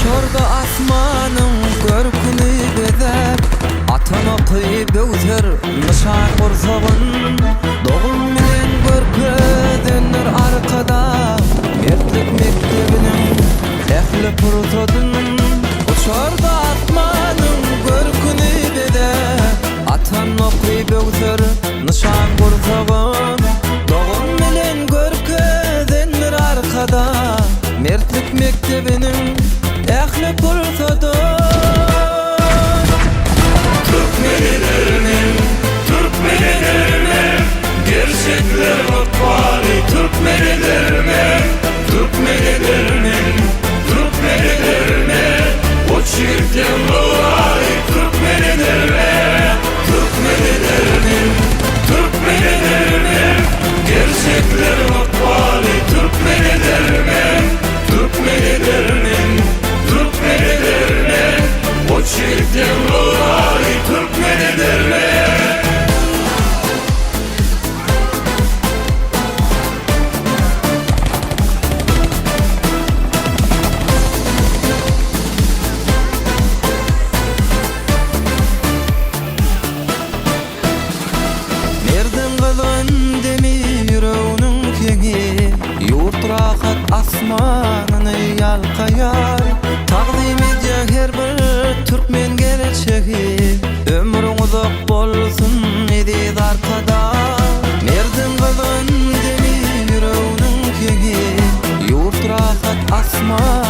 Uçarda asmanyň görküni bezäp, Atan oky böwser nyşan gursagyn. Dogum bilen görkezendir Arkadag, Mertlik mekdebiniň ähli pursadyn. Uçarda asmanyň görküni bezäp, Atan oky böwser nyşan gursagyn. Dogum bilen görkezendir Arkadag, Mertlik mekdebiniň ähli pursady. Türkmen edermen, türkmen edermen, Gerçekler ykbaly türkmen edermen, Türkmen edermen, türkmen edermen, Goç ýigitleň ygrary türkmen edermen, Türkmen edermen, türkmen edermen, Gerçekler ykbaly türkmen edermen, Türkmen edermen, türkmen edermen, Goç ýigitleň ygrary türkmen edermen. Merdiň gyzgyn demi ýüreginiň heňi, Ýurt rahat asmanyny ýalkaýar. Tagzym edýär her bir türkmen gerçegi, Ömrüň uzak bolsun eziz Arkadag. Merdiň gyzgyn demi ýüreginiň heňi, Ýurt rahat asmanyny.